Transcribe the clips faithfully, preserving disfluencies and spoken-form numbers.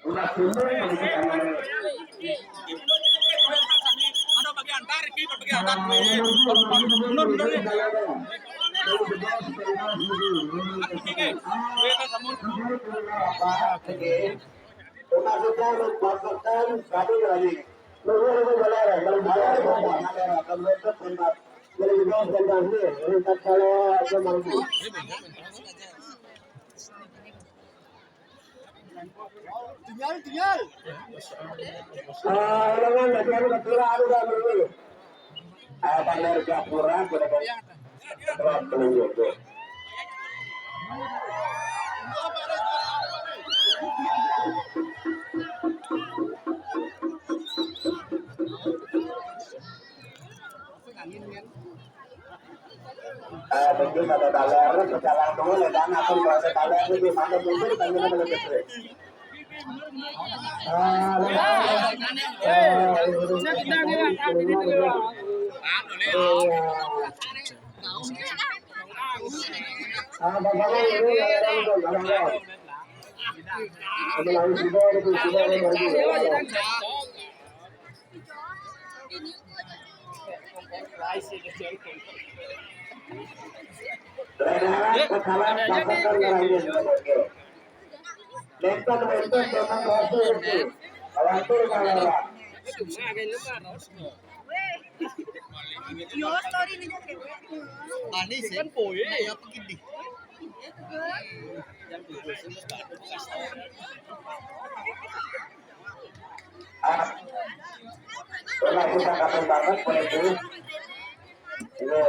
Mundur, mundur, nih. Oke, oke. Oke, Pak Samun. Tinggal, tinggal. Ah, ulangan, lagi anu, lagi anu, lagi anu. Ah, pamer gapura, gua dapat. Eh, mungkin ada taler, sekarang dulu, ya, dan aku merasa taler, ini mana mungkin, tanya mana gitu. Yo, story ninyo. Manis, eh. Kan boy, eh. Apa gini? Ah, wala kita kapag banget, boleh tuh. Ini,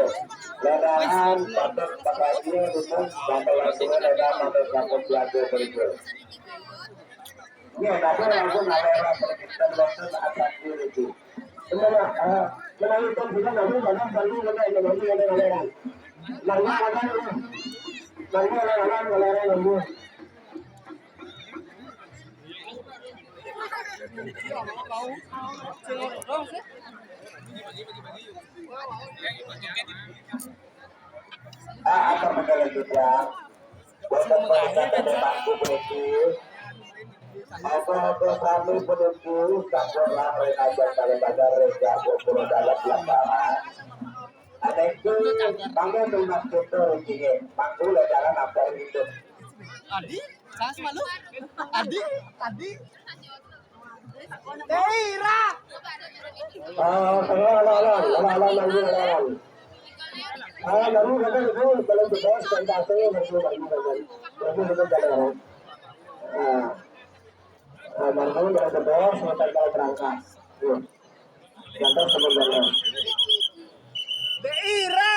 ledakan, patut, patut, ini, dukung, bapak yang tua, ledakan, patut, patut, belajar, belajar. Ini, tapi langsung ngalera, kita langsung atas diri, tuh. Ini, ah, kita itu, kita nggak bisa, nggak bisa, nggak bisa, nggak bisa, nggak bisa. Lalu, lalu, lalu, lalu, lalu, lalu. Ah, apa betul juga? Buat mereka dari Pak Gubernur, apa apa kami menunggu, tak pernah mereka aja kalau pada reja, kalau dalam lapangan. Ada itu, bangun rumah kita, rezeki. Bangku lah, jalan apa gitu. Adi, saya semalu. Adi, Adi. Teira. Ah, lawan, lawan, lawan. Ah, lalu kita itu kalau kita tentang saya, lalu, lalu, lalu. Lalu kita jalan. Ah. Ah, baru tahu kalau kita, saya tak tahu berangkat. Tuh. Yang tahu sama jalan. Teira.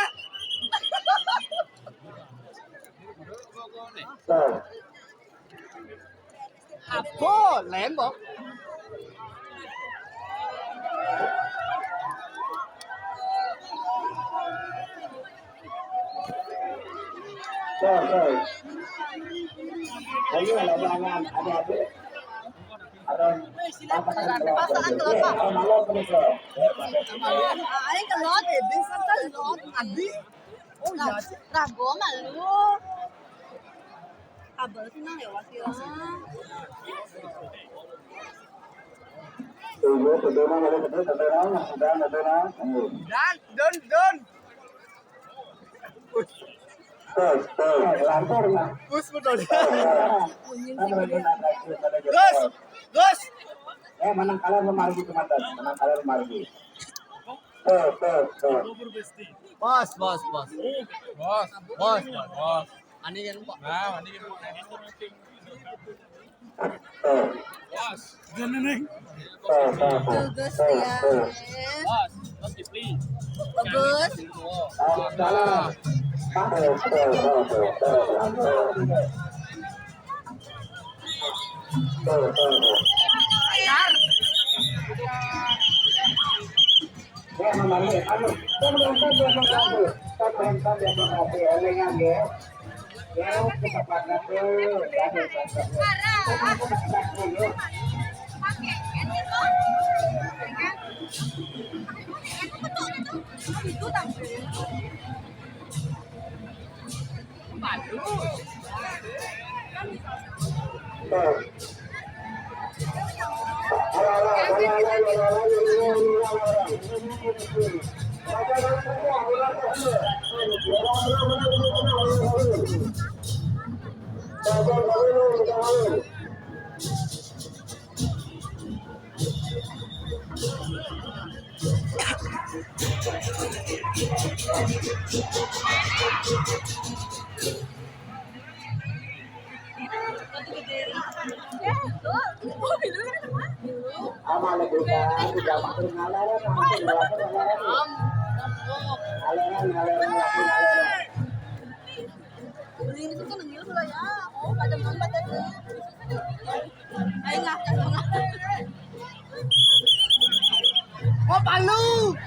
Nah. Apa? Lembok. Sorry, sorry. Ayo, lapangan, ada apa? Ada pasangan kelapa. Pasangan kelapa. Eh, ada malam, pemirsa. Ayo, kelot, eh, bisa kelot, Abi. Oh, iya. Rago, malu. Kabel sih, Nang, lewat, ya. Tunggu, tunggu, Nang, ada betul, betul, Nang, ada, ada, Nang. Ayo. Dan, don, don. Tuh, tuh, lantur, Nang. Gus, betul. Tuh, tuh. Gus, Gus. Eh, menang kalah sama Argi, teman-teman. Menang kalah sama Argi. Tuh, tuh, tuh. Bos, bos, bos. Bos, bos, bos, bos. Ani kan, Pak. Nah, Ani kan, Pak. Tuh. Bos. Tuh, tuh, tuh. Tuh, tuh, tuh. Bos, bos, please. Bos. Tuh, tuh, tuh, tuh. Tuh, tuh, tuh. Tuh. Ama lagi kan, udah makin ngalar, makin ngalar, ngalar, ngalar. Ini tuh kan nengil lah ya. Oh, pada empat aja. Ayo ngakak, ngakak. Oh, palu.